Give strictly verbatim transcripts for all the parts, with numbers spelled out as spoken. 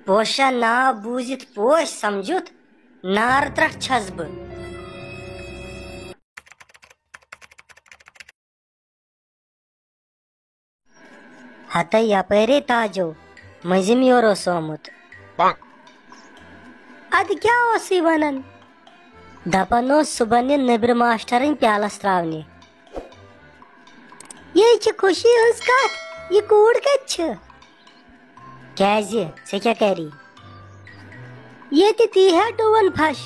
پوشہ ناو بوٗزِتھ پوش سمجُتھ، نار ترٹھ چھس بہٕ۔ ہتے یپٲرے تاجو مٔنٛزِم یور اوس آمُت۔ ادٕ کیٛاہ اوسُے ونان؟ دپان اوس صبحن یِن نیٚبرٕ ماسٹرٕنۍ پیالس تراونہِ۔ یے چھِ خوشی ہٕنٛز کتھ، یہِ کوٗر کتہِ چھِ؟ کیازِ؟ ژےٚ کیٛاہ کری؟ ییٚتہِ دی ہا ڈوٗن پھش۔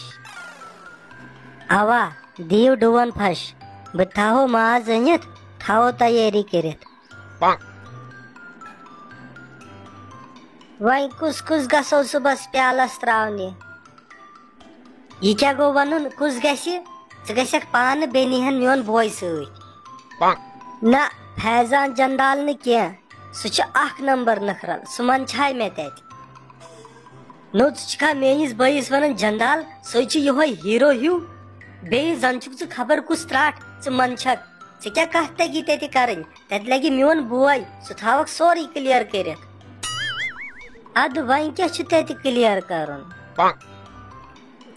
اوا، دِیِو ڈوٗن پھش۔ بہٕ تھاوو ماز أنِتھ، تھاوو تیٲری کٔرِتھ۔ وۄنۍ کُس کُس گژھو صُبحس پیالس تراونہِ؟ یہِ کیٛاہ گوٚو ونُن، کُس گژھِ؟ ژٕ گژھکھ پانہٕ، بیٚیہِ نیہن میون بوے سۭتۍ۔ نہ، فیضان جندال نہٕ کینٛہہ، سُہ چھُ اکھ نمبر نکھرل، سُہ منٛدچھایہِ مےٚ تتہِ۔ نوٚو، ژٕ چھُکھا میٲنِس بٲیِس ونان جندال؟ سُے چھُ یِہوے ہیرو ہیوٗ۔ بیٚیہِ زن چھُکھ ژٕ خبر کُس ترٛٹھ، ژٕ منٛدچھکھ۔ ژےٚ کیٛاہ کتھ تگی تتہِ کرٕنۍ؟ تتہِ لگہِ میون بوے، سُہ تھاوکھ سورُے کلیر کٔرِتھ۔ ادٕ وۄنۍ کیٛاہ چھُ تتہِ کلیر کرُن؟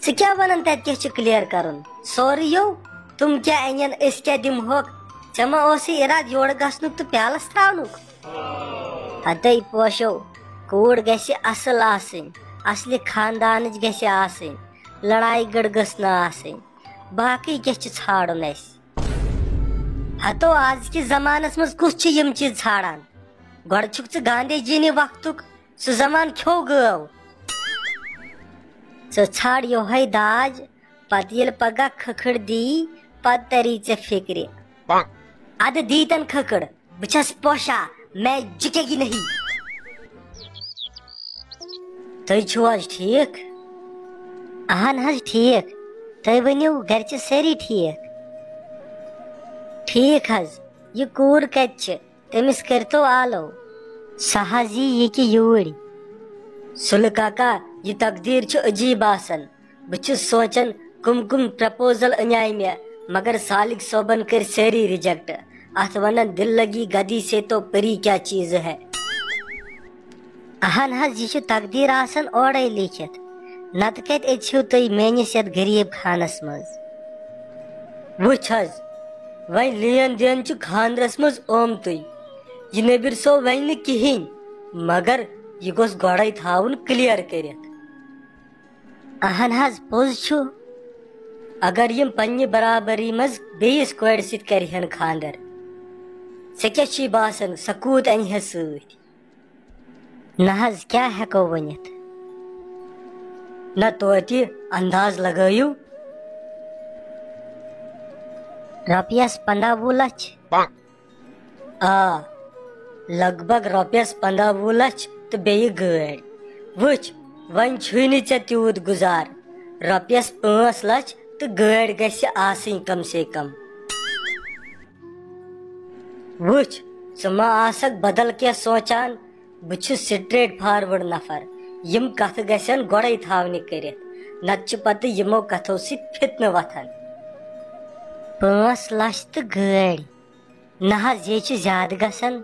ژٕ کیٛاہ ونان تتہِ کیٛاہ چھُ کلیر کرُن؟ سورُے یو، تِم کیٛاہ انن، أسۍ کیٛاہ دِمہوکھ؟ ژےٚ ما اوسُے ارادٕ یورٕ گژھنُک تہٕ پیالس تراونُک؟ ہتے پوشو، کوٗر گژھِ اصل آسٕنۍ، اصلہِ خاندانٕچ گژھِ آسٕنۍ، لڑایہِ گٔڑ گٔژھ نہٕ آسٕنۍ۔ باقٕے کیٛاہ چھُ ژھانڈُن اسہِ؟ ہتو، آز کِس زمانس منٛز کُس چھُ یِم چیٖز ژھانڈان؟ گۄڈٕ چھُکھ ژٕ گاندھی جی نہِ وقتُک، سُہ زمانہٕ کھیوٚو گٲو۔ ژٕ ژھانڈ یِہوے داج، پتہٕ ییٚلہِ پگاہ کھکھٕڑ دی، پتہٕ تری ژےٚ فکرِ۔ ادٕ دیٖتن کھکھٕڑ، بہٕ چھس پوشا، میں جھکے گی نہیں۔ تُہۍ چھِو حظ ٹھیٖک؟ اہن حظ ٹھیٖک۔ تُہۍ ؤنِو، گرِ چھِ سٲری ٹھیٖک؟ ٹھیٖک حظ۔ یہِ کوٗر کتہِ چھِ؟ تٔمِس کٔرۍتو آلو۔ سۄ حظ یی یہِ کہِ یوٗرۍ۔ سُلہٕ کاکا، یہِ تقدیٖر چھِ عجیٖب آسان۔ بہٕ چھُس سونٛچان، کٕم کٕم پرپوزل اَنیٛاے مےٚ، مگر سالِک صٲبن کٔرۍ سٲری ریجیکٹ۔ اتھ ونان، دل لگی گدی سے تو پری کیا چیز ہے۔ اہن حظ، یہِ چھُ تقدیٖر آسان اورَے لیٖکھِتھ، نتہٕ کتہِ أژِو تُہۍ میٲنِس یتھ غریٖب خانس منٛز؟ وٕچھ حظ، وۄنۍ لین دین چھُ خانٛدرس منٛز آمتُے۔ یہِ نبیر صٲب ونہِ نہٕ کِہیٖنۍ، مگر یہِ گوٚژھ گۄڈَے تھاوُن کلیر کٔرِتھ۔ اہن حظ، پوٚز چھُ۔ اگر یِم پننہِ برابری منٛز بیٚیِس کورِ سۭتۍ کرِہن خانٛدر، ژےٚ کیٛاہ چھُے باسان، سۄ کوٗت انہِ ہے سۭتۍ؟ نہ حظ، کیٛاہ ہٮ۪کو ؤنِتھ؟ نہ توتہِ انداز لگٲیِو۔ رۄپیس پنٛداہ وُہ لچھ۔ آ، لگ بگ رۄپیس پنٛداہ وُہ لچھ تہٕ بیٚیہِ گٲڑۍ۔ وٕچھ، وۄنۍ چھُے نہٕ ژےٚ تیوٗت گُزار۔ رۄپیس پانٛژھ لچھ تہٕ گٲڑۍ گژھِ آسٕنۍ کم سے کم۔ وٕچھ، ژٕ ما آسکھ بدل کینٛہہ سونٛچان؟ بہٕ چھُس سٹریٹ فارورڈ نفر، یِم کتھٕ گژھن گۄڈے تھاونہِ کٔرِتھ، نتہٕ چھِ پتہٕ یِمو کتھو سۭتۍ فتنہٕ وۄتھان۔ پانٛژھ لچھ تہٕ گٲڑۍ؟ نہ حظ، یے چھُ زیادٕ گژھان۔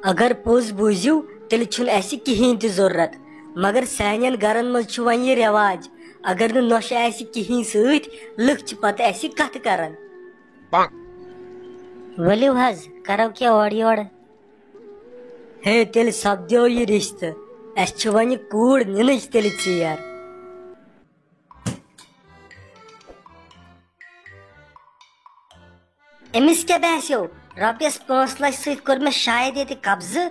اگر پوٚز بوٗزِو، تیٚلہِ چھُنہٕ اسہِ کِہیٖنۍ تہِ ضروٗرت، مگر سانٮ۪ن گرن منٛز چھُ وۄنۍ یہِ رٮ۪واج، اگر نہٕ نۄشہِ آسہِ کِہیٖنۍ سۭتۍ، لُکھ چھِ پتہٕ اسہِ کتھٕ کران۔ ؤلِو حظ، کرو کینٛہہ اورٕ یورٕ۔ ہے، تیٚلہِ سپدیو یہِ رِشتہٕ۔ اَسہِ چھِ وۄنۍ کوٗر نِنٕچ تیٚلہِ ژیر۔ أمِس کیٛاہ باسیو؟ رۄپیَس پانٛژھ لَچھ سۭتۍ کوٚر مےٚ شاید ییٚتہِ قبضہٕ۔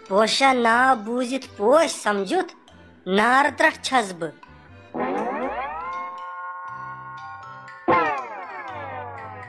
پوشہ ناو بوٗزِتھ پوش سمجُتھ، نار ترٛٹھ چھَس بہٕ۔